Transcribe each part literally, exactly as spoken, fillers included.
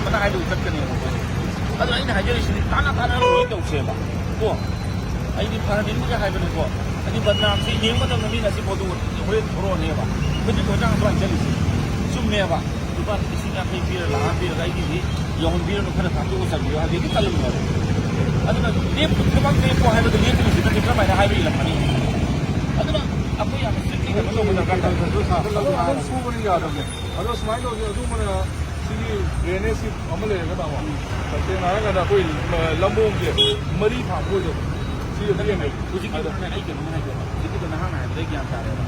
ꯑꯃꯅ ꯍꯥꯏꯕꯗꯨ ꯆꯠꯀꯅꯦꯕ ꯑꯩꯈꯣꯏꯁꯦ꯫ ꯑꯗꯨꯅ ꯑꯩꯅ ꯍꯥꯏꯖꯔꯤꯁꯤꯗꯤ ꯇꯥꯅ ꯇꯥꯅ ꯂꯣꯏ ꯇꯧꯁꯦꯕ ꯀꯣ꯫ ꯑꯩꯗꯤ ꯐꯍꯟꯅꯤꯡꯕꯒꯤ ꯍꯥꯏꯕꯅꯤꯀꯣ꯫ ꯑꯗꯨ ꯕꯗꯅꯥꯝꯁꯤ ꯌꯦꯡꯕ ꯃꯇꯝꯗ ꯃꯤꯅ ꯑꯁꯤ ꯐꯣꯇꯣ ꯍꯣꯔꯦꯟ ꯊꯣꯔꯛꯑꯅꯦꯕ꯫ ꯍꯧꯖꯤꯛ ꯍꯣꯏ ꯆꯥꯡ ꯑꯗꯨꯃꯥꯏꯅ ꯆꯠꯂꯤꯁꯦ ꯆꯨꯝꯃꯦꯕ꯫ ꯂꯨꯄꯥ ꯂꯤꯁꯤꯡ ꯌꯥꯡꯈꯩ ꯄꯤꯔ, ꯂꯥꯛ ꯑꯃ ꯄꯤꯔꯒ ꯑꯩꯒꯤꯗꯤ ꯌꯧꯍꯟꯕꯤꯔꯅꯨ, ꯈꯔ ꯊꯥꯡꯇꯣꯛꯑ ꯆꯠꯄꯤꯌꯣ ꯍꯥꯏꯕꯗꯤ ꯀꯜꯂꯝꯃꯦꯕ꯫ ꯑꯗꯨꯅ ꯂꯦꯞꯄꯨ, ꯊꯕꯛ ꯂꯦꯞꯄꯣ ꯍꯥꯏꯕꯗ ꯂꯦꯞꯇ꯭ꯔꯤꯁꯤꯅꯗꯤ ꯀꯔꯝꯍꯥꯏꯅ ꯍꯥꯏꯕ ꯏꯜꯂꯝꯒꯅꯤ? ꯑꯗꯨꯅ ꯑꯩꯈꯣꯏ ꯌꯥꯝꯅ strictly ꯀꯩꯅꯣ ꯇꯧꯕ ꯗꯔꯀꯥꯔ ꯇꯥꯏ꯫ ꯑꯗꯣ, ꯑꯗꯣ ꯁꯨꯕꯅ ꯌꯥꯗꯕꯅꯦ꯫ ꯑꯗꯣ ꯁꯨꯃꯥꯏꯅ ꯇꯧꯁꯦ, ꯑꯗꯨꯝꯕꯅ ꯁꯤꯒꯤ drainage ꯑꯃ ꯂꯩꯔꯒ ꯇꯥꯃꯣ, ꯇꯁꯦꯡꯅ ꯍꯥꯏꯔꯀꯥꯟꯗ ꯑꯩꯈꯣꯏ, ꯑ, ꯂꯝꯕꯣꯝꯁꯦ ꯃꯔꯤ ꯊꯥꯕ ꯑꯣꯏꯗꯕ꯫ ꯁꯤ ꯑꯗꯨ ꯌꯦꯡꯉꯦ꯫ ꯍꯧꯖꯤꯛꯀꯤꯗꯣ ꯑꯗꯣ ꯅꯍꯥꯟ ꯑꯩ ꯀꯩꯅꯣꯝ ꯍꯥꯏꯒꯦꯕ꯫ ꯍꯧꯖꯤꯛꯀꯤꯗꯣ ꯅꯍꯥꯟ ꯍꯥꯏꯕꯗ ꯑꯩ ꯒ꯭ꯌꯥꯟ ꯇꯥꯔꯦꯕ꯫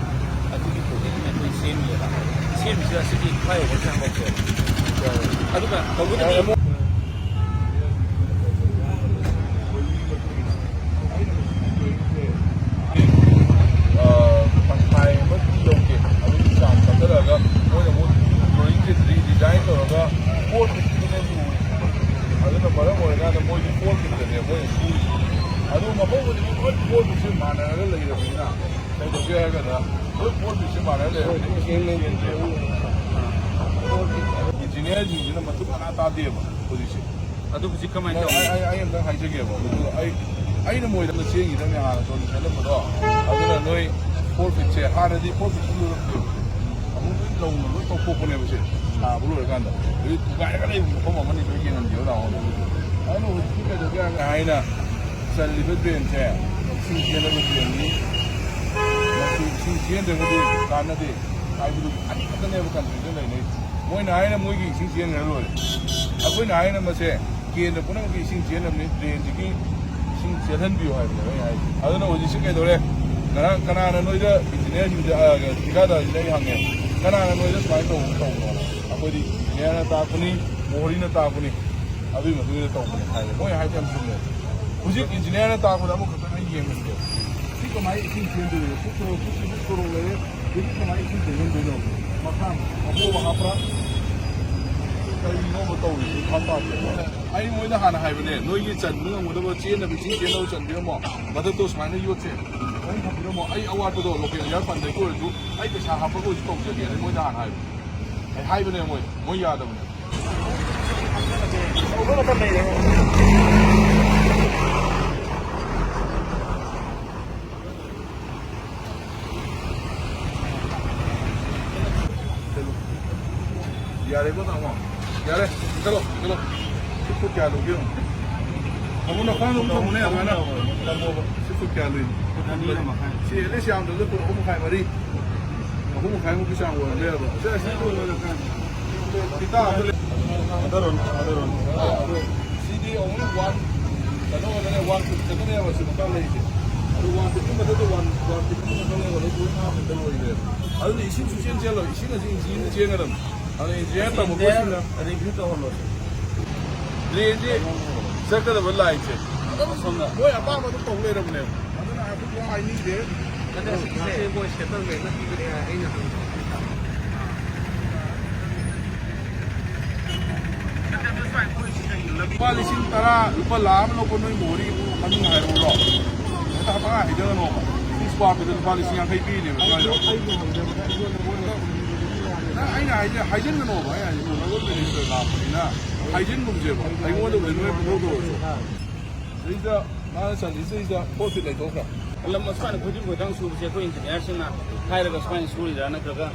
ꯑꯗꯨꯒꯤ ꯄ꯭ꯔꯣꯖꯦꯛꯇꯨꯅ ꯑꯩꯈꯣꯏ ꯁꯦꯝꯃꯤꯑꯕ꯫ ꯁꯦꯝꯃꯤꯁꯤꯗ ꯑꯁꯤꯒꯤ flyover ꯁꯦ ꯍꯟꯗꯣꯛꯁꯦꯕ꯫ ꯑꯗꯨꯒ ꯇꯧꯕꯗꯗꯤ ꯑꯃꯨꯛ ꯑ, ꯇꯪꯈꯥꯏ ꯑꯃꯗꯤ ꯌꯧꯗꯦ꯫ ꯑꯗꯨꯒꯤ ꯆꯥꯡ ꯆꯠꯊꯔꯒ ꯃꯣꯏꯅ ꯑꯃꯨꯛ drawing ꯁꯦ redesign ꯇꯧꯔꯒ four feet ꯇꯅꯦ ꯂꯨꯔꯤꯁꯦ꯫ ꯑꯗꯨꯅ ꯃꯔꯝ ꯑꯣꯏꯔꯀꯥꯟꯗ ꯃꯣꯏꯗꯤ four feet ꯇꯅꯦ ꯃꯣꯏꯅ ꯁꯨꯔꯤꯁꯦ꯫ ꯑꯗꯨ ꯃꯐꯝ ꯈꯨꯗꯤꯡꯃꯛ ꯂꯣꯏ four feet ꯁꯦ ꯃꯥꯟꯅꯔꯒ ꯂꯩꯔꯕꯅꯤꯅ ꯀꯩꯗꯧꯒꯦ ꯍꯥꯏꯔꯒꯅ ꯂꯣꯏ four feet ꯁꯦ ꯃꯥꯟꯅꯔ ꯂꯩꯔꯕꯅꯤꯅ ꯏꯟꯖꯤꯅꯤꯌꯔꯁꯤꯡꯁꯤꯅ ꯃꯇꯨꯡ ꯃꯅꯥ ꯇꯥꯗꯦꯕ ꯍꯧꯖꯤꯛꯁꯦ꯫ ꯑꯗꯨ ꯍꯧꯖꯤꯛ ꯀꯃꯥꯏꯅ ꯑꯩ, ꯇꯧꯅꯤ? ꯑꯩ, ꯑꯩ ꯑꯝꯇꯪ ꯍꯥꯏꯖꯒꯦꯕ꯫ ꯑꯗꯨ ꯑꯩ, ꯑꯩꯅ ꯃꯣꯏꯗ ꯆꯦꯟꯈꯤꯗꯕꯅꯦ ꯍꯥꯟꯅ ꯁꯣꯝꯗ ꯆꯦꯜꯂꯝꯕꯗꯣ꯫ ꯑꯗꯨꯅ ꯅꯣꯏ four feet ꯁꯦ ꯍꯥꯟꯅꯗꯤ four feet ꯁꯨ ꯂꯣꯏꯔꯝꯗꯦꯕ꯫ ꯑꯃꯨꯛ ꯂꯣꯏ ꯅꯧꯅ ꯂꯣꯏ ꯇꯧꯊꯣꯛꯄꯅꯦꯕ ꯁꯦ꯫ ꯁꯥꯕ ꯂꯣꯏꯔꯀꯥꯟꯗ꯫ ꯍꯧꯖꯤꯛ ꯊꯨꯒꯥꯏꯔꯒ ꯂꯩꯕ ꯃꯐꯝ ꯑꯃꯅꯤ ꯂꯣꯏ ꯌꯦꯡꯍꯟꯕꯤꯌꯨ ꯂꯥꯛꯑꯣ꯫ ꯑꯗꯨꯅ ꯍꯧꯖꯤꯛꯇꯤ ꯀꯩꯗꯧꯒꯦ ꯍꯥꯏꯅ ꯆꯜꯂꯤꯕ drain ꯁꯦ ꯏꯁꯤꯡ ꯆꯦꯟꯗꯕ drain ꯅꯤ꯫ ꯃꯁꯤ ꯏꯁꯤꯡ ꯆꯦꯟꯗ꯭ꯔꯒꯗꯤ ꯀꯥꯟꯅꯗꯦ ꯍꯥꯏꯕꯗꯨ ꯑꯅꯤꯈꯛꯇꯅꯦꯕ confusion ꯂꯩꯅꯩ꯫ ꯃꯣꯏꯅ ꯍꯥꯏꯅ ꯃꯣꯏꯒꯤ ꯏꯁꯤꯡ ꯆꯦꯟꯈ꯭ꯔ ꯂꯣꯏꯔꯦ꯫ ꯑꯩꯈꯣꯏꯅ ꯍꯥꯏꯅ ꯃꯁꯦ ꯀꯦꯟꯗ꯭ꯔ ꯄꯨꯝꯅꯃꯛꯀꯤ ꯏꯁꯤꯡ ꯆꯦꯟꯅꯕꯅꯤ, drain ꯁꯤꯒꯤ ꯏꯁꯤꯡ ꯆꯦꯜꯍꯟꯕꯤꯌꯨ ꯍꯥꯏꯕꯅꯦꯕ ꯑꯩꯅ ꯍꯥꯏꯁꯦ꯫ ꯑꯗꯨꯅ ꯍꯧꯖꯤꯛꯁꯦ ꯀꯩꯗꯧꯔꯦ? ꯉꯔꯥꯡ ꯀꯅꯥꯅ ꯅꯣꯏꯗ ꯏꯟꯖꯤꯅꯤꯌꯥꯔꯁꯤꯡꯗ, ꯑ, ꯊꯤꯀꯥꯗꯥꯔꯁꯤꯡꯗ ꯑꯩ ꯍꯪꯉꯦ, "ꯀꯅꯥꯅ ꯅꯣꯏꯗ ꯁꯨꯃꯥꯏꯅ ꯇꯧ-, ꯇꯧꯕꯅꯣ?" ꯑꯩꯈꯣꯏꯗꯤ ꯏꯟꯖꯤꯅꯤꯌꯥꯔꯅ ꯇꯥꯛꯄꯅꯤ, ꯃꯣꯍꯣꯔꯤꯅ ꯇꯥꯛꯄꯅꯤ, ꯑꯗꯨꯒꯤ ꯃꯇꯨꯡ ꯏꯟꯅ ꯇꯧꯕꯅꯤ ꯍꯥꯏꯌꯦ꯫ ꯃꯣꯏ ꯍꯥꯏꯁꯦ ꯌꯥꯝ ꯆꯨꯝꯃꯦ꯫ ꯍꯧꯖꯤꯛ ꯏꯟꯖꯤꯅꯤꯌꯥꯔꯅ ꯇꯥꯛꯄꯗ ꯑꯃꯈꯛꯇꯪ ꯑꯩ ꯌꯦꯡꯍꯟꯒꯦ꯫ ꯁꯤ ꯀꯃꯥꯏꯅ ꯏꯁꯤꯡ ꯆꯦꯟꯗꯣꯏꯅꯣ? ꯁꯤ ꯁꯣꯔꯣꯛ, ꯁꯤ ꯁꯣꯔꯣꯛ ꯂꯩꯔꯦ, ꯁꯤꯗꯤ ꯀꯃꯥꯏꯅ ꯏꯁꯤꯡ ꯆꯦꯟꯍꯟꯗꯣꯏꯅꯣ? ꯃꯈꯥ ꯑꯄꯣꯕ ꯍꯥꯞꯄ꯭ꯔꯥ? ꯀꯔꯤꯅꯣꯕ ꯇꯧꯔꯤꯁꯤ? ꯚꯥꯞ ꯇꯥꯗꯦ꯫ ꯑꯩ ꯃꯣꯏꯗ ꯍꯥꯟꯅ ꯍꯥꯏꯕꯅꯦ, "ꯅꯣꯏꯒꯤ ꯆꯟꯕ ꯉꯝꯒꯗꯕ ꯆꯦꯟꯅꯕ ꯏꯁꯤꯡ ꯆꯦꯟꯅꯕ ꯆꯟꯕꯤꯔꯝꯃꯣ, ꯃꯊꯛꯇꯣ ꯁꯨꯃꯥꯏꯅ ꯌꯣꯠꯁꯦ, ꯁꯨꯃꯥꯏꯅ ꯊꯝꯕꯤꯔꯝꯃꯣ, ꯑꯩ ꯑꯋꯥꯠꯄꯗꯣ local engineer fund ꯇꯒꯤ ꯑꯣꯏꯔꯁꯨ ꯑꯩ ꯄꯩꯁꯥ ꯍꯥꯞꯄꯒ ꯑꯣꯏꯔꯁꯨ ꯇꯧꯖꯒꯦꯅ" ꯃꯣꯏꯗ ꯍꯥꯟꯅ ꯍꯥꯏꯕꯅꯦ꯫ ꯑꯩ ꯍꯥꯏꯕꯅꯦ ꯃꯣꯏ, ꯃꯣꯏ ꯌꯥꯗꯕꯅꯦ꯫ ꯌꯥꯔꯦꯀꯣ, ꯇꯥꯃꯣ? ꯌꯥꯔꯦ, ꯆꯠꯂꯣ, ꯆꯠꯂꯣ꯫ ꯁꯤ ꯐꯨꯠ ꯀꯌꯥ ꯂꯧꯒꯦ ꯌꯦꯡꯉꯣ꯫ ꯇꯥꯃꯣ, ꯅꯈ꯭ꯋꯥꯡꯗꯣ ꯑꯃꯨꯛ ꯊꯝꯃꯨꯅꯦ, ꯑꯗꯨꯃꯥꯏꯅ꯫ ꯊꯝꯃꯣꯕ꯫ ꯁꯤ ꯐꯨꯠ ꯀꯌꯥ ꯂꯨꯏꯅꯣ? ꯐꯨꯠ ꯑꯅꯤ ꯃꯈꯥꯏ꯫ ꯁꯤ at least ꯌꯥꯝꯗ꯭ꯔꯕꯗ ꯐꯨꯠ ꯑꯍꯨꯝ ꯃꯈꯥꯏ, ꯃꯔꯤ꯫ ꯑꯍꯨꯝ ꯃꯈꯥꯏꯃꯨꯛꯀꯤ ꯆꯥꯡ ꯑꯣꯏꯔꯝꯕ ꯌꯥꯏꯕ꯫ ꯁꯦ, ꯁꯤ ꯐꯤꯇꯥ ꯑꯝꯇ ꯂꯩ-, ꯑꯗꯔꯣꯟ, ꯑꯗꯔꯣꯟ꯫ ꯁꯤꯗꯤ only one, ꯀꯩꯅꯣ ꯑꯣꯏꯔꯒꯅꯦ, one fifty ꯈꯛꯇꯅꯦꯕ ꯁꯤ ꯃꯈꯥ ꯂꯩꯔꯤꯁꯦ꯫ ꯑꯗꯨ one fifty ꯃꯊꯛꯇ one, one fifty ꯃꯊꯛ ꯂꯩꯕ, ꯑꯗꯨ ꯂꯣꯏꯅ ꯍꯥꯞꯄ ꯂꯣꯏꯈ꯭ꯔꯦꯕ꯫ ꯑꯗꯨꯅ ꯏꯁꯤꯡ ꯁꯨꯡꯆꯦꯟ ꯆꯦꯜꯂꯣꯏ, ꯏꯁꯤꯡ ꯑꯁꯤ ꯏꯟꯖꯤꯟꯗ ꯆꯦꯟꯒꯗꯕꯅꯤ꯫ ꯑꯗꯨꯅ ꯏꯟꯖꯤꯟ ꯇꯝꯃꯛꯄꯁꯤꯅ review ꯇꯧꯍꯜꯂꯣ꯫ ꯗ꯭ꯔꯦꯟꯁꯦ ꯆꯠꯀꯗꯕ ꯂꯥꯏꯟꯁꯦ ꯑꯗꯨꯝ ꯁꯣꯝꯅ ꯃꯣꯏ ꯑꯄꯥꯝꯕ ꯑꯗꯨꯝ ꯇꯧ ꯂꯩꯔꯕꯅꯦꯕ꯫ ꯑꯗꯨꯅ ꯑꯩꯈꯣꯏ ꯋꯥ ꯍꯥꯏꯅꯤꯡꯗꯦ꯫ ꯅꯠꯇꯦ, ꯁꯤꯁꯦ ꯃꯣꯏ ꯁꯦꯠꯇꯜꯃꯦꯟꯅ ꯄꯤꯕꯅꯦ, ꯑꯩꯅ ꯍꯪꯕ꯫ ꯂꯨꯄꯥ ꯂꯤꯁꯤꯡ ꯇꯔꯥ, ꯂꯨꯄꯥ ꯂꯥꯈ ꯑꯃ ꯂꯧꯕ ꯅꯣꯏ ꯃꯣꯍꯣꯔꯤ ꯃꯃꯤꯡ ꯍꯥꯏꯔꯛꯎꯔꯣ? ꯍꯦꯛꯇ ꯄꯪꯍꯥꯏ ꯍꯥꯏꯖꯒꯅꯣꯕ꯫ ꯁꯤ square feetꯇ ꯂꯨꯄꯥ ꯂꯤꯁꯤꯡ ꯌꯥꯡꯈꯩ ꯄꯤꯔꯤꯅꯦꯕ ꯁ꯭ꯋꯥꯏꯗ꯫ ꯅꯪ, ꯑꯩꯅ ꯍꯥꯏꯁꯦ ꯍꯥꯏꯖꯤꯟꯒꯅꯣꯕ, ꯑꯩ ꯍꯥꯏꯁꯦ local minister ꯂꯥꯛꯄꯅꯤꯅ ꯍꯥꯏꯖꯤꯟꯒꯨꯝꯁꯦꯕ, ꯑꯩꯉꯣꯟꯗꯕꯨꯗꯤ ꯅꯣꯏ ꯄꯨꯡꯇꯧ ꯇꯧꯔꯁꯨ꯫ ꯁꯤꯗꯩꯗ ꯃꯥꯅ ꯆꯜꯂꯤꯁꯤꯗꯩꯗ ꯄꯣꯠꯁꯤ ꯂꯩꯊꯣꯛꯈ꯭ꯔꯦ꯫ ꯂꯝ ꯑꯁꯨꯃꯥꯏꯅ ꯈꯣꯏꯗꯤꯡ ꯈꯣꯏꯗꯥꯡ ꯁꯨꯕꯁꯦ ꯑꯩꯈꯣꯏ ꯏꯟꯖꯤꯅꯤꯌꯥꯔꯁꯤꯡꯅ ꯍꯥꯏꯔꯒ ꯁꯨꯃꯥꯏꯅ ꯁꯨꯔꯤꯔꯥ ꯅꯠꯇ꯭ꯔꯒ,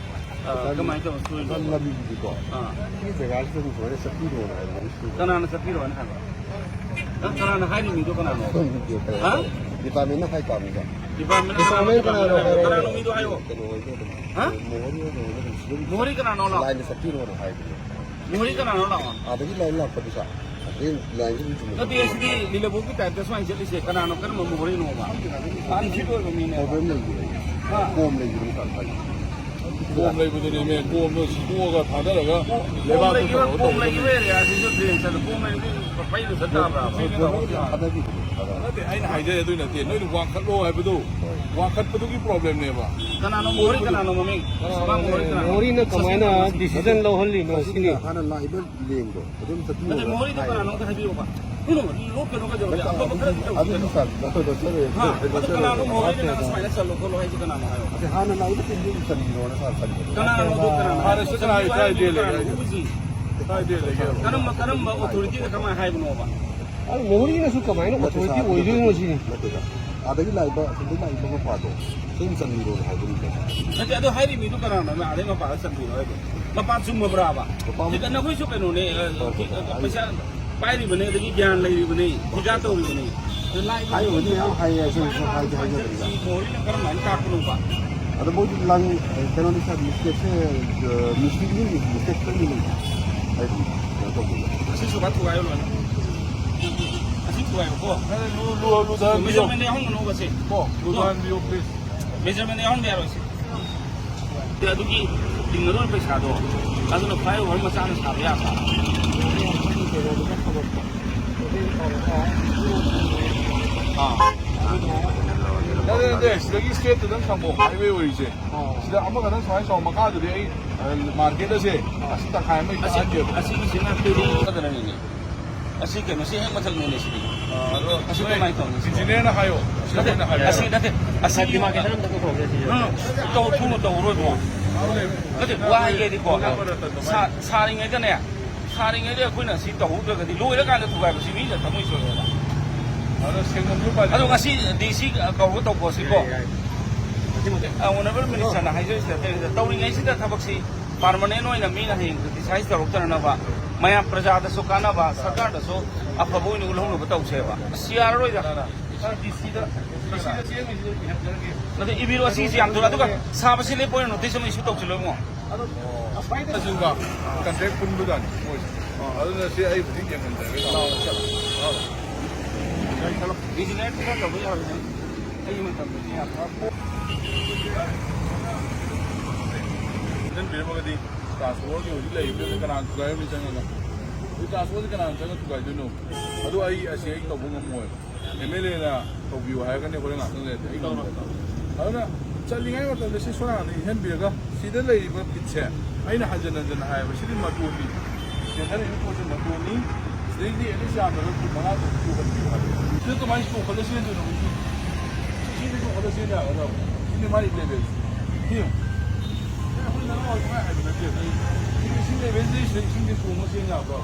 ꯑ, ꯀꯃꯥꯏꯅ ꯇꯧꯔ ꯁꯨꯔꯤꯅꯣ? ꯂꯝꯕꯤꯗꯨꯗꯤꯀꯣ, ꯑꯥ꯫ ꯁꯤ ꯖꯒꯥꯁꯤꯗ ꯑꯗꯨꯝ ꯁꯨꯃꯥꯏꯅ ꯆꯠꯄꯤꯔꯣꯅ ꯍꯥꯏꯕꯅꯤ꯫ ꯀꯅꯥꯅ ꯆꯠꯄꯤꯔꯣꯅ ꯍꯥꯏꯕ? ꯅꯪ ꯀꯅꯥꯅ ꯍꯥꯏꯔꯤ ꯃꯤꯗꯣ ꯀꯅꯥꯅꯣ? ꯈꯪꯗꯦ, ꯀꯅꯥꯅꯣ? ꯍꯥ? ꯗꯤꯄꯥꯔꯠꯃꯦꯟꯅ ꯍꯥꯏ ꯇꯥꯕꯅꯤꯗ꯫ ꯗꯤꯄꯥꯔꯠꯃꯦꯟꯅ ꯗꯤꯄꯥꯔꯠꯃꯦꯟ ꯀꯅꯥꯅꯣ? ꯀꯅꯥꯅꯣ? ꯀꯅꯥꯅꯣ ꯃꯤꯗꯣ ꯍꯥꯏꯌꯣ꯫ ꯀꯩꯅꯣ ꯍꯣꯏꯗꯣ ꯑꯗꯨꯝ꯫ ꯍꯥ? ꯃꯣꯍꯣꯔꯤ ꯍꯣꯏꯗꯣ ꯑꯗꯨꯝ ꯁꯤꯗ ꯃꯣꯍꯣꯔꯤ ꯀꯅꯥꯅꯣ ꯂꯥꯛꯑꯣ? ꯂꯥꯏꯟꯗ ꯆꯠꯄꯤꯔꯣꯅ ꯍꯥꯏꯕꯅꯦ꯫ ꯃꯣꯍꯣꯔꯤ ꯀꯅꯥꯅꯣ ꯂꯥꯛꯑꯣ? ꯑꯥꯗꯒꯤ ꯂꯥꯏꯟ ꯂꯥꯛꯄꯗꯨꯗ꯫ ꯑꯗꯩ ꯂꯥꯏꯟꯁꯤ ꯑꯗꯨꯝ ꯆꯨꯝꯅ ꯅꯠꯇꯦ, ꯁꯤꯗꯤ ꯂꯤꯂꯕꯨꯛꯀꯤ ꯇꯥꯏꯞꯇ ꯁꯨꯃꯥꯏꯅ ꯆꯠꯂꯤꯁꯦ ꯀꯅꯥꯅꯣ? ꯀꯔꯝꯕ ꯃꯣꯍꯣꯔꯤꯅꯣꯕ? ꯑꯟꯐꯤꯠ ꯑꯣꯏꯕ ꯃꯤꯅꯦꯕ꯫ ꯄ꯭ꯔꯣꯕ꯭ꯂꯦꯝ ꯂꯩꯕꯅꯦ꯫ ꯍꯥ? ꯀꯣꯝ ꯂꯩꯕꯅꯦ ꯀꯥꯟ ꯈꯜꯂꯤ꯫ ꯀꯣꯝ ꯂꯩꯕꯗꯨꯅꯦꯃꯦ, ꯀꯣꯝꯗꯣ ꯁꯤꯠꯇꯣꯛꯑꯒ ꯊꯥꯗꯔꯒ ꯀꯣꯝ ꯂꯩꯕ, ꯀꯣꯝ ꯂꯩꯕ ꯑꯦꯔꯤꯌꯥꯁꯤꯁꯨ ꯗ꯭ꯔꯦꯟ ꯆꯠꯂ ꯀꯣꯝ ꯂꯩꯕꯗꯤ ꯄꯩꯅ ꯆꯠ ꯇꯥꯕ꯭ꯔꯥ? ꯊꯥꯗꯕꯤꯕꯅꯦ, ꯊꯥꯗꯕꯤꯕꯅꯦ꯫ ꯅꯠꯇꯦ, ꯑꯩꯅ ꯍꯥꯏꯖꯩ ꯑꯗꯨꯏ ꯅꯠꯇꯦ, ꯅꯣꯏꯅ ꯋꯥꯡꯈꯠꯂꯣ ꯍꯥꯏꯕꯗꯣ, ꯍꯣꯏ꯫ ꯋꯥꯡꯈꯠꯄꯗꯨꯒꯤ ꯄ꯭ꯔꯣꯕ꯭ꯂꯦꯝꯅꯦꯕ꯫ ꯀꯅꯥꯅꯣ ꯃꯣꯍꯣꯔꯤ, ꯀꯅꯥꯅꯣ ꯃꯃꯤꯡ? ꯁꯨꯃꯥꯡ ꯃꯣꯍꯣꯔꯤ ꯀꯅꯥꯅꯣ? ꯃꯣꯍꯣꯔꯤꯅ ꯀꯃꯥꯏꯅ ꯗꯤꯁꯤꯖꯟ ꯂꯧꯍꯜꯂꯤꯅꯣ ꯁꯤꯅꯤ꯫ ꯍꯥꯟꯅ ꯂꯥꯛꯏꯕ ꯂꯦꯡꯗꯣ ꯑꯗꯨꯝ ꯆꯠꯄꯤꯌꯣ꯫ ꯅꯠꯇꯦ, ꯃꯣꯍꯣꯔꯤꯗꯣ ꯀꯅꯥꯅꯣ ꯑꯝꯇ ꯍꯥꯏꯕꯤꯌꯣꯕ꯫ ꯀꯩꯅꯣ, ꯂꯣꯛ ꯀꯩꯅꯣ ꯀꯩꯗꯧꯔꯒꯦ? ꯑꯐꯕ ꯈꯔ ꯇꯧꯁꯤꯗꯅ꯫ ꯑꯗꯨꯗꯤ ꯁꯥꯔ, ꯅꯠꯇꯦ, ꯅꯠꯇꯦ, ꯍꯥ? ꯑꯗꯨ ꯀꯅꯥꯅꯣ ꯃꯣꯍꯣꯔꯤꯗ ꯅꯪ ꯁꯨꯃꯥꯏꯅ ꯆꯠꯂꯣ ꯈꯣꯠꯂꯣ ꯍꯥꯏꯁꯦ ꯀꯅꯥꯅꯣ ꯍꯥꯏꯌꯣ? ꯅꯠꯇꯦ, ꯍꯥꯟꯅ ꯂꯥꯛꯏꯕ ꯇꯤꯝꯗꯨ ꯑꯗꯨꯝ ꯆꯟꯕꯤꯔꯣꯅ ꯁꯥꯔ ꯆꯟꯕꯗꯣ꯫ ꯀꯅꯥꯅꯣ ꯑꯗꯨ ꯀꯅꯥꯅꯣ? ꯍꯥꯟꯅ ꯁꯤ ꯀꯅꯥꯒꯤ ꯀꯥꯏꯗ ꯂꯩꯒꯦ ꯍꯥꯏꯁꯦ? ꯍꯧꯖꯤꯛ ꯀꯔꯝꯕ, ꯀꯔꯝꯕ ꯑꯣꯊꯣꯔꯤꯇꯤꯅ ꯀꯃꯥꯏꯅ ꯍꯥꯏꯕꯅꯣꯕ? ꯑꯗꯨ ꯃꯣꯍꯣꯔꯒꯤꯅꯁꯨ ꯀꯃꯥꯏꯅ ꯑꯣꯊꯣꯔꯤꯇꯤ ꯑꯣꯏꯗꯣꯏꯅꯣ ꯁꯤꯅꯤ? ꯅꯠꯇꯦꯗ, ꯑꯥꯗꯒꯤ ꯂꯥꯛꯏꯕ, ꯑꯁꯣꯝꯗꯒꯤ ꯂꯥꯛꯏꯕ ꯃꯄꯥꯗꯣ ꯁꯣꯝ ꯆꯪꯕꯤꯔꯣꯅ ꯍꯥꯏꯕꯅꯤꯗ꯫ ꯅꯠꯇꯦ, ꯑꯗꯣ ꯍꯥꯏꯔꯤ ꯃꯤꯗꯨ ꯀꯅꯥꯅꯣ? ꯑꯥꯗꯩ ꯃꯄꯥꯗ ꯆꯪꯕꯤꯔꯣ ꯍꯥꯏꯗꯣ ꯃꯄꯥ ꯆꯨꯝꯃꯕ꯭ꯔꯥꯕ? ꯃꯄꯥ ꯁꯤꯗ ꯅꯈꯣꯏꯁꯨ ꯀꯩꯅꯣꯅꯦ, ꯑ, ꯍꯣꯏ, ꯍꯣꯏ, ꯍꯣꯏ, ꯄꯩꯁꯥ ꯄꯥꯏꯔꯤꯕꯅꯦ, ꯑꯗꯒꯤ ꯒ꯭ꯌꯥꯟ ꯂꯩꯔꯤꯕꯅꯦ, ꯊꯤꯀꯥ ꯇꯧꯔꯤꯕꯅꯦ꯫ ꯑꯗꯣ ꯂꯥꯛꯏꯕ ꯍꯥꯏꯕꯕꯨꯗꯤ ꯃꯌꯥꯝ ꯍꯥꯏꯌꯦ, ꯑꯩꯈꯣꯏꯅꯁꯨ ꯍꯥꯏꯗꯤ ꯍꯥꯏꯖꯗ꯭ꯔꯤꯗ꯫ ꯃꯣꯍꯣꯔꯤꯅ ꯀꯔꯝꯍꯥꯏꯅ ꯇꯥꯛꯄꯅꯣꯕ? ꯑꯗꯣ ꯃꯣꯏꯗꯤ ꯂꯪ, ꯀꯩꯅꯣꯅꯤ ꯁꯥꯔ, ꯃꯤꯁꯇꯦꯛꯁꯦ, ꯑ, ꯃꯤꯁꯇꯦꯛ, ꯃꯤꯁꯇꯦꯛ ꯈꯔꯗꯤ ꯂꯩ꯫ ꯍꯥꯏꯗꯤ, ꯀꯩꯅꯣ ꯇꯧꯕꯗꯣ꯫ ꯑꯁꯤ ꯁꯨꯒꯥ ꯊꯨꯒꯥꯏꯌꯣ ꯂꯣꯏꯅ꯫ ꯑꯁꯤ ꯊꯨꯒꯥꯏꯌꯣꯀꯣ꯫ ꯂꯨ-, ꯂꯨ-, ꯂꯨꯊꯍꯟꯕꯤꯌꯣ꯫ ꯃꯦꯖꯔꯃꯦꯟ ꯌꯥꯎꯍꯟꯒꯅꯣꯕ ꯁꯦ꯫ ꯀꯣ, ꯂꯨꯊꯍꯟꯕꯤꯌꯣ, please꯫ ꯃꯦꯖꯔꯃꯦꯟ ꯌꯥꯎꯍꯟꯕ ꯌꯥꯔꯣꯏ ꯁꯦ꯫ ꯑꯗꯨꯒꯤ ꯇꯤꯡꯒꯗꯧꯔꯤꯕ ꯄꯩꯁꯥꯗꯣ, ꯑꯗꯨꯅ flyover ꯃꯆꯥ ꯑꯃ ꯁꯥꯕ ꯌꯥꯕ꯫ ꯑꯥ꯫ ꯅꯠꯇꯦ, ꯅꯠꯇꯦ, ꯁꯤꯗꯒꯤ straight ꯇꯨꯗꯪ ꯊꯝꯃꯣ, highway ꯑꯣꯏꯔꯤꯁꯦ꯫ ꯁꯤꯗ ꯑꯃꯈꯛꯇꯪ ꯁꯨꯃꯥꯏꯅ ꯇꯧ, ꯃꯈꯥꯗꯨꯗꯤ ꯑꯩ, ꯑ, market ꯑꯁꯦ ꯑꯁꯤ ꯇꯪꯈꯥꯏ ꯑꯃ ꯑꯁꯤ, ꯇꯥꯍꯟꯒꯦꯕ꯫ ꯑꯁꯤꯒꯤꯁꯤꯅ building ꯐꯖꯅꯅꯤꯅꯦ꯫ ꯑꯁꯤ ꯀꯩꯅꯣ, ꯁꯤ ꯍꯦꯛ ꯃꯊꯛꯅꯤꯅꯦ ꯁꯤꯗꯤ꯫ ꯑ, ꯑꯗꯣ ꯑꯁꯤ ꯅꯣꯏ ꯀꯃꯥꯏꯅ ꯇꯧꯅꯤ ꯁꯤꯕꯣ? Engineerꯅ ꯍꯥꯏꯌꯣ, ꯁꯤꯗ ꯅꯠꯇꯦ, ꯃꯣꯏꯅ ꯍꯥꯏꯌꯣ꯫ ꯑꯁꯤ ꯅꯠꯇꯦ, ꯑꯁꯤ demarcation ꯑꯝꯇ ꯇꯧꯊꯣꯛꯑꯁꯦ ꯁꯤꯗ꯫ ꯎꯝ, ꯇꯧ-, ꯊꯨꯅ ꯇꯧꯔꯣꯏꯕꯣ꯫ ꯅꯠꯇꯦ, ꯋꯥ ꯍꯥꯏꯒꯦꯗꯤꯀꯣ, ꯁꯥ-, ꯁꯥꯔꯤꯉꯩꯗꯅꯦ, ꯁꯥꯔꯤꯉꯩꯗ ꯑꯩꯈꯣꯏꯅ ꯁꯤ ꯇꯧꯍꯧꯗ꯭ꯔꯒꯗꯤ ꯂꯣꯏꯔꯀꯥꯟꯗ ꯊꯨꯒꯥꯏꯕꯁꯤ ꯃꯤꯅ ꯊꯃꯣꯏ ꯁꯣꯛꯑꯦꯕ꯫ ꯑꯗꯣ ꯁꯦꯡꯗꯣꯛꯄ ꯎꯄꯥꯏ ꯑꯗꯣ ꯂꯩꯇꯦ꯫ ꯉꯁꯤ DC ꯀꯧꯔꯒ ꯇꯧꯀꯣ ꯁꯤꯀꯣ꯫ ꯌꯥꯏ, ꯌꯥꯏ꯫ ꯑ, Honourable Ministerꯅ ꯍꯥꯏꯖꯔꯤꯁꯤꯗ ꯇꯧꯔꯤꯉꯩꯁꯤꯗ ꯊꯕꯛꯁꯤ permanent ꯑꯣꯏꯅ ꯃꯤꯅ ꯍꯌꯦꯡ criticize ꯇꯧꯔꯛꯇꯅꯅꯕ, ꯃꯌꯥꯝ ꯄ꯭ꯔꯖꯥꯗꯁꯨ ꯀꯥꯟꯅꯕ, ꯁꯔꯀꯥꯔꯗꯁꯨ ꯑꯐꯕ ꯑꯣꯏꯅ ꯎꯠꯍꯧꯅꯕ ꯇꯧꯁꯦꯕ꯫ ꯑꯁ, ꯌꯥꯔꯔꯣꯏꯗ꯫ ꯁꯤ DCꯗ, DCꯗ ꯆꯦꯟꯕꯁꯤꯗ ꯏꯍꯟꯖꯔꯒꯦ꯫ ꯅꯠꯇꯦ, ꯏꯕꯤꯔꯣ, ꯑꯁꯤꯒꯤꯁꯤ ꯌꯥꯝ ꯊꯨꯅ꯫ ꯑꯗꯨꯒ ꯁꯥꯕꯁꯤ ꯂꯦꯞꯄ ꯑꯣꯏꯅ notice ꯑꯃ issue ꯇꯧꯁꯤꯜꯂꯣ ꯏꯕꯨꯡꯉꯣ꯫ ꯑꯗꯨꯒ contract ꯄꯨꯟꯕꯖꯥꯠꯅꯤ ꯃꯣꯏꯁꯦ꯫ ꯑꯗꯨꯅ ꯁꯤ ꯑꯩ ꯍꯧꯖꯤꯛ ꯌꯦꯡꯍꯟꯖꯔꯒꯦ꯫ Engineer ꯈꯔ ꯇꯧꯕ ꯌꯥꯔꯣꯏꯗ꯭ꯔꯣ? ꯑꯩꯒꯤ ꯃꯇꯝꯗꯗꯤ ꯌꯥꯝ ꯊꯦꯡꯖꯤꯟꯕꯤꯔꯝꯃꯒꯗꯤ transformerꯒꯤ ꯍꯧꯖꯤꯛ ꯂꯩꯔꯤꯕꯗꯨ ꯀꯅꯥꯅ ꯊꯨꯒꯥꯏꯔꯝꯃꯤ ꯆꯪꯉꯒ? ꯍꯧꯖꯤꯛ transformerꯁꯤ ꯀꯅꯥꯅ ꯆꯪꯉꯒ ꯊꯨꯒꯥꯏꯗꯣꯏꯅꯣ? ꯑꯗꯨ ꯑꯩ ꯑꯁꯤ ꯑꯩ ꯇꯧꯕ ꯉꯝꯃꯣꯏꯕ꯫ MLAꯅ ꯇꯧꯕꯤꯌꯨ ꯍꯥꯏꯔꯒꯅꯤ ꯍꯣꯔꯦꯟ ꯉꯥꯛꯇꯪ ꯂꯩꯔꯗꯤ ꯑꯩ ꯉꯝꯃꯣꯏꯕ꯫ ꯑꯗꯨꯅ ꯆꯠꯂꯤꯉꯩ ꯃꯇꯝꯗ ꯁꯤ ꯁꯣꯔꯥꯅ ꯏꯟꯁꯤꯟꯕꯤꯔꯒ ꯁꯤꯗ ꯂꯩꯔꯤꯕ ꯐꯤꯠꯁꯦ ꯑꯩꯅ ꯍꯟꯖꯟ ꯍꯟꯖꯟ ꯍꯥꯏꯕ ꯁꯤꯗꯤ ꯃꯇꯣꯟꯅꯤ꯫ ꯆꯦꯟꯊꯔꯛꯏꯕ ꯄꯣꯠꯁꯦ ꯃꯇꯣꯟꯅꯤ꯫ ꯁꯤꯗꯩꯗꯤ at least ꯌꯥꯝꯗ꯭ꯔꯕꯗ ꯐꯤꯠ ꯃꯉꯥ ꯇꯔꯨꯛ ꯆꯣꯡꯍꯟꯕꯤꯌꯨ ꯍꯥꯏꯕ꯫ ꯁꯤꯗ ꯀꯃꯥꯏꯅ ꯆꯣꯡꯈꯠꯂ ꯆꯦꯟꯗꯣꯏꯅꯣ? ꯁꯤ, ꯁꯤꯗꯤ ꯆꯣꯡꯈꯠꯂ ꯆꯦꯟ ꯌꯥꯒꯗ꯭ꯔꯕ? ꯁꯤꯗꯤ ꯃꯥꯒꯤ level꯫ ꯁꯤ ꯌꯦꯡꯉꯨ꯫ ꯁꯨꯃꯥꯏꯅ ꯍꯥꯏꯕ ꯅꯠꯇꯦ꯫ ꯏꯁꯤꯡ ꯂꯩꯕꯩꯗꯤ ꯏꯁꯤꯡ, ꯏꯁꯤꯡꯗꯤ ꯇꯣꯡꯉ ꯆꯦꯟ ꯌꯥꯕ꯭ꯔꯣ?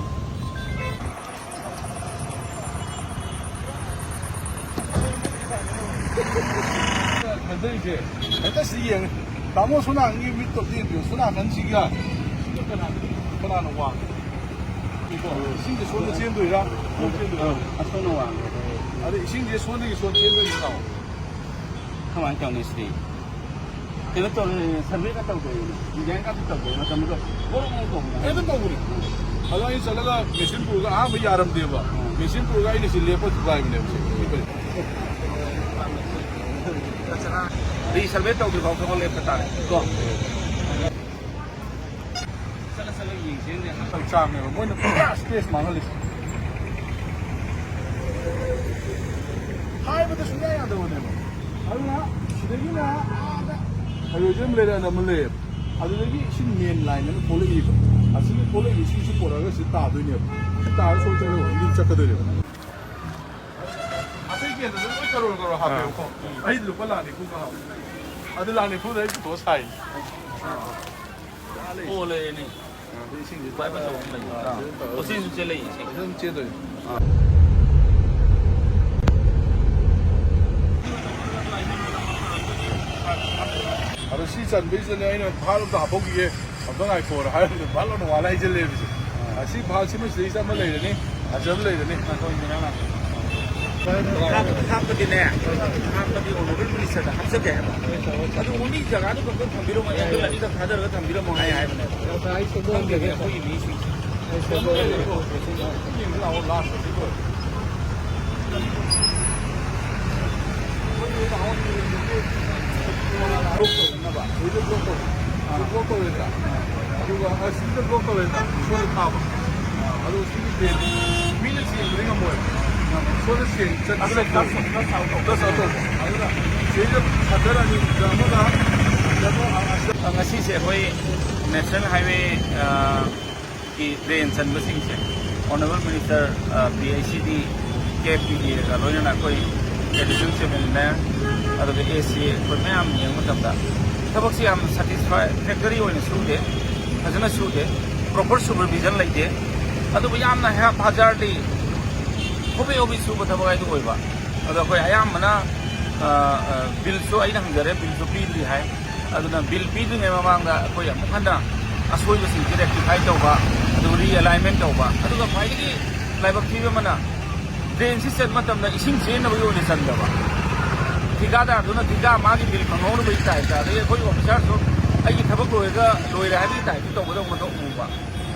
ꯈꯟꯊꯔꯤꯁꯦ, ꯍꯦꯛꯇ ꯁꯤ ꯌꯦꯡꯉꯦ꯫ ꯇꯥꯃꯣ, ꯁꯣꯝ ꯅꯥꯀꯟꯒꯤ ꯃꯤꯠꯇꯣ ꯑꯝꯇ ꯌꯦꯡꯕꯤꯌꯨ꯫ ꯁꯣꯝ ꯅꯥꯀꯟꯁꯤꯒ ꯁꯤꯒ ꯀꯅꯥ-, ꯀꯅꯥꯅ ꯋꯥꯡꯒꯦ? ꯏꯀꯣ, ꯏꯁꯤꯡꯁꯦ ꯁꯣꯝꯗ ꯆꯦꯟꯗꯣꯏꯔꯥ? ꯁꯣꯝꯗ ꯆꯦꯟꯗꯣꯏꯔꯥ? ꯑꯁꯣꯝꯅ ꯋꯥꯡꯒꯦ꯫ ꯑꯗ ꯏꯁꯤꯡꯁꯦ ꯁꯣꯝꯗꯒꯤ ꯁꯣꯝ ꯆꯦꯟꯗꯣꯏꯅꯤ ꯇꯥꯃꯣ꯫ ꯀꯃꯥꯏꯅ ꯇꯧꯅꯤ ꯁꯤꯗꯤ? ꯀꯩꯅꯣ ꯇꯧꯔꯦ, ꯁꯔꯚꯦꯒ ꯇꯧꯗꯣꯏꯅꯦ, ꯗꯤꯖꯥꯏꯟꯒ ꯑꯝꯇ ꯇꯧꯗꯣꯏꯅꯦ, ꯃꯇꯝꯗꯨꯗ ꯒꯣꯔꯣꯡ ꯒꯣꯔꯣꯡ ꯇꯧꯕꯅꯦ꯫ ꯀꯩꯅꯣ ꯇꯧꯕꯅꯦ꯫ ꯑꯗꯣ ꯑꯩ ꯆꯠꯂꯒ ꯃꯦꯆꯤꯟ ꯄꯨꯔꯒ ꯑꯍꯥꯟꯕ ꯌꯥꯔꯝꯗꯦꯕ꯫ ꯎꯝ꯫ ꯃꯦꯆꯤꯟ ꯄꯨꯔꯒ ꯑꯩꯅ ꯁꯤ ꯂꯦꯞꯄ ꯊꯨꯒꯥꯏꯕꯅꯦꯕ ꯁꯤ꯫ ꯔꯤꯁꯔꯚꯦ ꯇꯧꯗ꯭ꯔꯤꯐꯥꯎ ꯊꯕꯛ ꯂꯦꯞꯄ ꯇꯥꯔꯦ꯫ ꯀꯣ? ꯆꯠꯂ ꯆꯠꯂ ꯌꯦꯡꯁꯦꯅꯦ꯫ ꯆꯥꯡꯅꯦꯕ ꯃꯣꯏꯅ ꯄꯨꯔꯥ ꯁ꯭ꯄꯦꯁ ꯃꯥꯡꯍꯜꯂꯤꯁꯦ꯫ ꯍꯥꯏꯕꯗ ꯁꯨꯡꯌꯥ ꯌꯥꯗꯕꯅꯦꯕ꯫ ꯑꯗꯨꯅ ꯁꯤꯗꯒꯤꯅ ꯑꯥꯗ highway ꯑꯃ ꯂꯩꯔꯦ, ꯑꯃ ꯂꯩꯌꯦꯕ꯫ ꯑꯗꯨꯗꯒꯤ ꯁꯤ main line ꯑꯃ ꯊꯣꯛꯂꯛꯏꯕ꯫ ꯑꯁꯤꯒꯤ ꯊꯣꯛꯂꯛꯏꯕ ꯏꯁꯤꯡꯁꯤ ꯄꯨꯔꯛꯑꯒ ꯁꯤ ꯇꯥꯗꯣꯏꯅꯦꯕ꯫ ꯁꯤ ꯇꯥꯔꯒ ꯁꯣꯝ ꯆꯠꯂꯒ ꯍꯧꯖꯤꯛꯀꯤ ꯆꯠꯀꯗꯣꯏꯅꯦꯕ꯫ ꯑꯇꯩ ꯀꯦꯟꯗ꯭ꯔꯗ ꯂꯣꯏ ꯀꯔꯣꯔ ꯀꯔꯣꯔ ꯍꯥꯞꯄꯦꯕꯀꯣ꯫ ꯑꯥ꯫ ꯑꯩꯗꯤ ꯂꯨꯄꯥ ꯂꯥꯛ ꯅꯤꯐꯨ ꯈꯛ ꯍꯥꯞꯄꯦ꯫ ꯑꯗꯨ ꯂꯥꯛ ꯅꯤꯐꯨꯗ ꯑꯩ ꯄꯨꯊꯣꯛꯑ ꯁꯥꯏꯅꯤ꯫ ꯑꯥ꯫ ꯑꯣ, ꯂꯩꯔꯦꯅꯦ꯫ ꯏꯁꯤꯡꯁꯦ ꯄꯥꯏꯞ ꯑꯆꯧꯕ ꯑꯃ ꯂꯩ꯫ ꯑꯥ, ꯁꯤꯗ ꯇꯧꯔꯒ ꯄꯣꯠꯆꯩꯁꯨ ꯆꯦꯜꯂꯛꯏ ꯏꯁꯤꯡ꯫ ꯐꯖꯅ ꯆꯦꯟꯗꯣꯏꯅꯤ꯫ ꯑꯥ꯫ ꯑꯗꯣ ꯁꯤ ꯆꯟꯕꯩꯁꯤꯗꯅꯦ ꯑꯩꯅ ꯚꯥꯜ ꯑꯝꯇ ꯍꯥꯞꯍꯧꯈꯤꯒꯦ, ꯑꯝꯇ ꯉꯥꯏꯈꯣꯑꯣꯅ ꯍꯥꯏꯔꯝꯕꯗ ꯚꯥꯜ ꯑꯣꯏꯅ ꯋꯥꯜꯂ ꯍꯩꯖꯤꯜꯂꯦꯕꯁꯦ꯫ ꯑꯥ꯫ ꯑꯁꯤ ꯚꯥꯜ ꯁꯤꯃ ꯁꯤꯗꯩꯁꯤꯗ ꯑꯃ ꯂꯩꯔꯅꯤ, ꯑꯆꯧꯕ ꯂꯩꯔꯅꯤ꯫ ꯍꯥꯞ-, ꯍꯥꯞꯄꯗꯤꯅꯦ, ꯍꯥꯞꯄꯗꯤ ꯑꯣꯅꯔꯦꯕꯜ ꯃꯤꯅꯤꯁꯇꯔꯗ ꯍꯥꯞꯆꯒꯦ ꯍꯥꯏꯕ꯫ ꯑꯗꯨ ꯑꯣꯡꯂꯤ ꯖꯒꯥꯗꯨ ꯈꯛꯇꯪ ꯊꯝꯕꯤꯔꯝꯃꯣ, ꯑꯦꯡꯒꯜ ꯑꯅꯤꯈꯛ ꯊꯥꯗꯔꯒ ꯊꯝꯕꯤꯔꯝꯃꯣ ꯍꯥꯏ ꯍꯥꯏꯕꯅꯦꯕ꯫ ꯈꯪꯗꯦꯅꯦ ꯑꯩꯈꯣꯏꯒꯤ ꯃꯤꯁꯤꯡꯁꯦ꯫ ꯌꯦꯡꯁꯤ ꯂꯥꯛꯑꯣ, ꯂꯥꯁꯇ ꯁꯤ ꯂꯣꯏꯔꯦ꯫ ꯁꯤꯗ ꯕ꯭ꯂꯣꯛ ꯇꯧꯔꯦ꯫ ꯑꯥ꯫ ꯕ꯭ꯂꯣꯛ ꯇꯧꯔꯦꯗꯅ꯫ ꯑꯗꯨꯒ, ꯑ, ꯁꯤꯗ ꯕ꯭ꯂꯣꯛ ꯇꯧꯔꯦꯗꯅ꯫ ꯁꯣꯝꯗ ꯊꯥꯕ꯫ ꯑꯗꯨ ꯁꯤꯒꯤ ꯗ꯭ꯔꯦꯟ ꯃꯤꯅ ꯆꯦꯟꯕꯗꯤ ꯉꯝꯃꯣꯏ꯫ ꯁꯣꯝꯗ ꯆꯦꯟ-, ꯆꯠ-, ꯑꯗꯨꯅ ꯆꯠ-, ꯐ꯭ꯂꯁ, ꯐ꯭ꯂꯁ ꯑꯥꯎꯠ ꯇꯧꯕ꯫ ꯐ꯭ꯂꯁ ꯑꯥꯎꯠ ꯇꯧꯕ꯫ ꯑꯗꯨꯅ ꯁꯤꯗ ꯁꯇꯔ ꯑꯅꯤ, ꯑꯃꯅ, ꯑꯃꯅ ꯑꯁꯤꯗ ꯉꯁꯤꯁꯦ ꯑꯩꯈꯣꯏ ꯅꯦꯁꯅꯦꯜ ꯍꯥꯏꯋꯦ, ꯑ, ꯀꯤ ꯗ꯭ꯔꯦꯟ ꯆꯟꯕꯁꯤꯡꯁꯦ ꯑꯣꯅꯔꯦꯕꯜ ꯃꯤꯅꯤꯁꯇꯔ, ꯑ, ꯄꯤ ꯑꯩꯆ ꯏ ꯗꯤ, ꯀꯦ ꯄꯤ ꯑꯦꯒ ꯂꯣꯏꯅꯅ ꯑꯩꯈꯣꯏ ꯑꯦꯗꯤꯁꯅꯦꯜ ꯆꯤꯐ ꯏꯟꯖꯤꯅꯤꯌꯔ, ꯑꯗꯨꯒ ꯑꯦ ꯁꯤ ꯑꯦ, ꯑꯩꯈꯣꯏ ꯃꯌꯥꯝ ꯌꯦꯡꯕ ꯃꯇꯝꯗ ꯊꯕꯛꯁꯤ ꯌꯥꯝ ꯁꯦꯇꯤꯁꯐꯦꯛꯇꯔꯤ ꯑꯣꯏꯅ ꯁꯨꯗꯦ, ꯐꯖꯅ ꯁꯨꯗꯦ, ꯄ꯭ꯔꯣꯄꯔ ꯁꯨꯄꯔꯚꯤꯖꯟ ꯂꯩꯇꯦ꯫ ꯑꯗꯨꯕꯨ ꯌꯥꯝꯅ ꯍꯦꯞ ꯍꯥꯖꯥꯔꯗꯤ ꯍꯣꯕꯦ ꯍꯣꯕꯦ ꯁꯨꯕ ꯊꯕꯛ ꯍꯥꯏꯗꯨ ꯑꯣꯏꯕ꯫ ꯑꯗꯣ ꯑꯩꯈꯣꯏ ꯑꯌꯥꯝꯕꯅ, ꯑ, ꯑ, ꯕꯤꯜꯁꯨ ꯑꯩꯅ ꯍꯪꯖꯔꯦ, ꯕꯤꯜꯁꯨ ꯄꯤꯗ꯭ꯔꯤ ꯍꯥꯏ꯫ ꯑꯗꯨꯅ ꯕꯤꯜ ꯄꯤꯗ꯭ꯔꯤꯉꯩ ꯃꯃꯥꯡꯗ ꯑꯩꯈꯣꯏ ꯑꯃꯨꯛ ꯍꯟꯅ ꯑꯁꯣꯏꯕꯁꯤꯡꯁꯤ ꯔꯦꯛꯇꯤꯐꯥꯏ ꯇꯧꯕ, ꯑꯗꯨꯒ ꯔꯤꯑꯦꯂꯥꯏꯟꯃꯦꯟ ꯇꯧꯕ꯫ ꯑꯗꯨꯒ ꯈ꯭ꯋꯥꯏꯗꯒꯤ ꯂꯥꯏꯕꯛ ꯊꯤꯕ ꯑꯃꯅ, ꯗ꯭ꯔꯦꯟꯁꯤ ꯆꯟꯕ ꯃꯇꯝꯗ ꯏꯁꯤꯡ ꯆꯦꯟꯅꯕꯒꯤ ꯑꯣꯏꯅ ꯆꯟꯗꯕ, ꯊꯤꯀꯥꯗꯥꯔꯗꯨꯅ ꯊꯤꯀꯥ ꯃꯥꯒꯤ ꯕꯤꯜ ꯐꯪꯍꯧꯅꯕꯒꯤ ꯇꯥꯏꯞꯇ, ꯑꯗꯒꯤ ꯑꯩꯈꯣꯏ ꯑꯣꯐꯤꯁꯥꯔꯁꯨ ꯑꯩꯒꯤ ꯊꯕꯛ ꯂꯣꯏꯔꯒ ꯂꯣꯏꯔꯦ ꯍꯥꯏꯕꯒꯤ ꯇꯥꯏꯞꯇ ꯇꯧꯒꯗꯧꯕ ꯃꯊꯧ ꯎꯕ꯫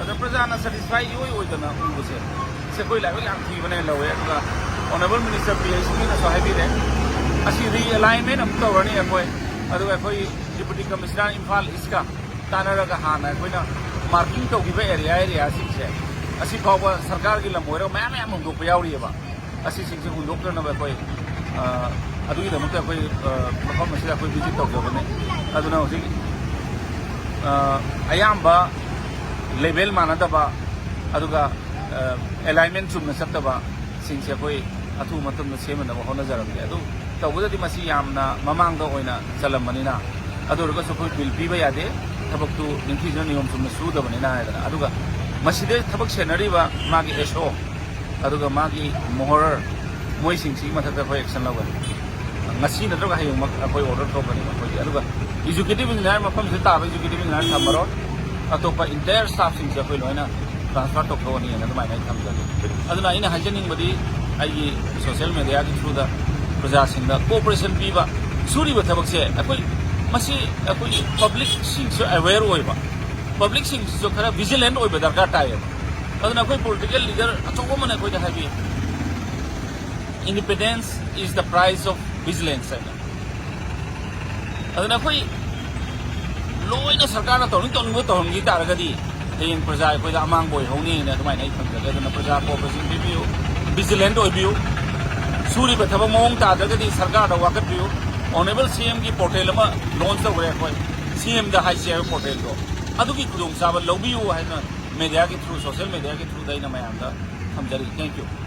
ꯑꯗ ꯄ꯭ꯔꯖꯥꯅ ꯁꯦꯇꯤꯁꯐꯥꯏ ꯏꯑꯣꯏ ꯑꯣꯏꯗꯅ ꯎꯕꯁꯦ, ꯁꯤ ꯑꯩꯈꯣꯏ ꯂꯥꯏꯕꯛ ꯌꯥꯝ ꯊꯤꯕꯅꯦ ꯂꯧꯋꯦ꯫ ꯑꯗꯨꯒ ꯑꯣꯅꯔꯦꯕꯜ ꯃꯤꯅꯤꯁꯇꯔ ꯄꯤ ꯑꯩꯆ ꯃꯤꯅꯁꯨ ꯍꯥꯏꯕꯤꯔꯦ, ꯑꯁꯤ ꯔꯤꯑꯦꯂꯥꯏꯟꯃꯦꯟ ꯑꯃꯨꯛ ꯇꯧꯔꯅꯤ ꯑꯩꯈꯣꯏ꯫ ꯑꯗꯨꯒ ꯑꯩꯈꯣꯏ ꯗꯤꯄꯨꯇꯤ ꯀꯃꯤꯁꯅꯔ ꯏꯝꯐꯥꯜ ꯏꯁꯀ ꯇꯥꯟꯅꯔꯒ ꯍꯥꯟꯅ ꯑꯩꯈꯣꯏꯅ ꯃꯥꯔꯀꯤꯡ ꯇꯧꯈꯤꯕ ꯑꯦꯔꯤꯌꯥ ꯑꯦꯔꯤꯌꯥꯁꯤꯡꯁꯦ ꯑꯁꯤ ꯐꯥꯎꯕ ꯁꯔꯀꯥꯔꯒꯤ ꯂꯝ ꯑꯣꯏꯔꯒ ꯃꯌꯥꯝ ꯃꯌꯥꯝ ꯍꯨꯟꯗꯣꯛꯄ ꯌꯥꯎꯔꯤꯑꯕ꯫ ꯑꯁꯤꯁꯤꯡꯁꯦ ꯍꯨꯟꯗꯣꯛꯇꯅꯕ ꯑꯩꯈꯣꯏ, ꯑ, ꯑꯗꯨꯒꯤꯗꯃꯛꯇ ꯑꯩꯈꯣꯏ, ꯑ, ꯃꯐꯝ ꯑꯁꯤꯗ ꯑꯩꯈꯣꯏ ꯚꯤꯖꯤꯠ ꯇꯧꯖꯕꯅꯤ꯫ ꯑꯗꯨꯅ ꯍꯧꯖꯤꯛ, ꯑ, ꯑꯌꯥꯝꯕ ꯂꯦꯚꯦꯜ ꯃꯥꯟꯅꯗꯕ, ꯑꯗꯨꯒ, ꯑ, ꯑꯦꯂꯥꯏꯟꯃꯦꯟ ꯆꯨꯝꯅ ꯆꯠꯇꯕꯁꯤꯡꯁꯦ ꯑꯩꯈꯣꯏ ꯑꯊꯨꯕ ꯃꯇꯝꯗ ꯁꯦꯝꯅꯅꯕ ꯍꯣꯠꯅꯖꯔꯝꯒꯦ꯫ ꯑꯗꯨ ꯇꯧꯕꯗꯗꯤ ꯃꯁꯤ ꯌꯥꯝꯅ ꯃꯃꯥꯡꯗ ꯑꯣꯏꯅ ꯆꯜꯂꯝꯕꯅꯤꯅ, ꯑꯗꯨ ꯑꯣꯏꯔꯒꯁꯨ ꯑꯩꯈꯣꯏ ꯕꯤꯜ ꯄꯤꯕ ꯌꯥꯗꯦ, ꯊꯕꯛꯇꯨ ꯅꯤꯡꯊꯤꯖꯅ ꯅꯤꯌꯣꯝ ꯆꯨꯝꯅ ꯁꯨꯗꯕꯅꯤꯅ ꯍꯥꯏꯗꯅ꯫ ꯑꯗꯨꯒ ꯃꯁꯤꯗ ꯊꯕꯛ ꯁꯦꯟꯅꯔꯤꯕ ꯃꯥꯒꯤ ꯑꯦꯁ ꯑꯣ, ꯑꯗꯨꯒ ꯃꯥꯒꯤ ꯃꯣꯍꯔ, ꯃꯣꯏꯁꯤꯡꯁꯤꯒꯤ ꯃꯊꯛꯇ ꯑꯩꯈꯣꯏ ꯑꯦꯛꯁꯟ ꯂꯧꯒꯅꯤ꯫ ꯉꯁꯤ ꯅꯠꯇ꯭ꯔꯒ ꯍꯌꯦꯡꯃꯛ ꯑꯩꯈꯣꯏ ꯑꯣꯔꯗꯔ ꯊꯣꯛꯀꯅꯤ ꯃꯈꯣꯏꯒꯤ꯫ ꯑꯗꯨꯒ ꯑꯦꯛꯖꯤꯀ꯭ꯌꯨꯇꯤꯚ ꯏꯟꯖꯤꯅꯤꯌꯥꯔ, ꯃꯐꯝꯁꯤꯗ ꯇꯥꯕ ꯑꯦꯛꯖꯤꯀ꯭ꯌꯨꯇꯤꯚ ꯏꯟꯖꯤꯅꯤꯌꯥꯔ ꯊꯝꯃꯔꯣꯏ, ꯑꯇꯣꯞꯄ ꯏꯟꯇꯥꯌꯔ ꯁ꯭ꯇꯥꯐꯁꯤꯡꯁꯦ ꯑꯩꯈꯣꯏ ꯂꯣꯏꯅ ꯇ꯭ꯔꯥꯟꯁꯐꯔ ꯇꯧꯊꯣꯛꯑꯅꯤꯅ ꯑꯗꯨꯃꯥꯏꯅ ꯑꯩ ꯊꯝꯖꯒꯦ꯫ ꯑꯗꯨꯅ ꯑꯩꯅ ꯍꯥꯏꯖꯅꯤꯡꯕꯗꯤ, ꯑꯩꯒꯤ ꯁꯣꯁꯤꯌꯦꯜ ꯃꯦꯗꯤꯌꯥꯒꯤ ꯊ꯭ꯔꯨꯗ ꯄ꯭ꯔꯖꯥꯁꯤꯡꯗ ꯀꯣꯑꯣꯄꯔꯦꯁꯟ ꯄꯤꯕ, ꯁꯨꯔꯤꯕ ꯊꯕꯛꯁꯦ ꯑꯩꯈꯣꯏ, ꯃꯁꯤ ꯑꯩꯈꯣꯏꯒꯤ ꯄꯕ꯭ꯂꯤꯛꯁꯤꯡꯁꯨ ꯑꯦꯋꯦꯌꯔ ꯑꯣꯏꯕ, ꯄꯕ꯭ꯂꯤꯛꯁꯤꯡꯁꯤꯁꯨ ꯈꯔ ꯚꯤꯖꯤꯂꯦꯟꯠ ꯑꯣꯏꯕ ꯗꯔꯀꯥꯔ ꯇꯥꯏꯌꯦꯕ꯫ ꯑꯗꯨꯅ ꯑꯩꯈꯣꯏ ꯄꯣꯂꯤꯇꯤꯀꯦꯜ ꯂꯤꯗꯔ ꯑꯆꯧꯕ ꯑꯃꯅ ꯑꯩꯈꯣꯏꯗ ꯍꯥꯏꯕꯤ, "Independence is the price of vigilance" ꯍꯥꯏꯅ꯫ ꯑꯗꯨꯅ ꯑꯩꯈꯣꯏ ꯂꯣꯏꯅ ꯁꯔꯀꯥꯔꯅ ꯇꯧꯅꯤꯡ ꯇꯧꯅꯤꯡꯕ ꯇꯧꯍꯟꯈꯤ ꯇꯥꯔꯒꯗꯤ, ꯍꯌꯦꯡ ꯄ꯭ꯔꯖꯥ ꯑꯩꯈꯣꯏꯗ ꯑꯃꯥꯡꯕ ꯑꯣꯏꯍꯧꯅꯤꯅ ꯑꯗꯨꯃꯥꯏꯅ ꯑꯩ ꯊꯝꯖꯒꯦ꯫ ꯑꯗꯨꯅ ꯄ꯭ꯔꯖꯥ ꯀꯣꯑꯣꯄꯔꯦꯁꯟ ꯄꯤꯕꯤꯌꯨ, ꯚꯤꯖꯤꯂꯦꯟꯠ ꯑꯣꯏꯕꯤꯌꯨ, ꯁꯨꯔꯤꯕ ꯊꯕꯛ ꯃꯑꯣꯡ ꯇꯥꯗ꯭ꯔꯒꯗꯤ ꯁꯔꯀꯥꯔꯗ ꯋꯥꯀꯠꯄꯤꯌꯨ꯫ ꯑꯣꯅꯔꯦꯕꯜ ꯁꯤ ꯑꯦꯝꯒꯤ ꯄꯣꯔꯇꯦꯜ ꯑꯃ ꯂꯣꯟꯆ ꯇꯧꯈ꯭ꯔꯦ ꯑꯩꯈꯣꯏ, ꯁꯤ ꯑꯦꯝꯗ ꯍꯥꯏꯁꯤ ꯍꯥꯏꯕ ꯄꯣꯔꯇꯦꯜꯗꯣ, ꯑꯗꯨꯒꯤ ꯈꯨꯗꯣꯡꯆꯥꯕ ꯂꯧꯕꯤꯌꯨ ꯍꯥꯏꯅ ꯃꯦꯗꯤꯌꯥꯒꯤ ꯊ꯭ꯔꯨ, ꯁꯣꯁꯤꯌꯦꯜ ꯃꯦꯗꯤꯌꯥꯒꯤ ꯊ꯭ꯔꯨꯗ ꯑꯩꯅ ꯃꯌꯥꯝꯗ ꯊꯝꯖꯔꯤ꯫ Thank you꯫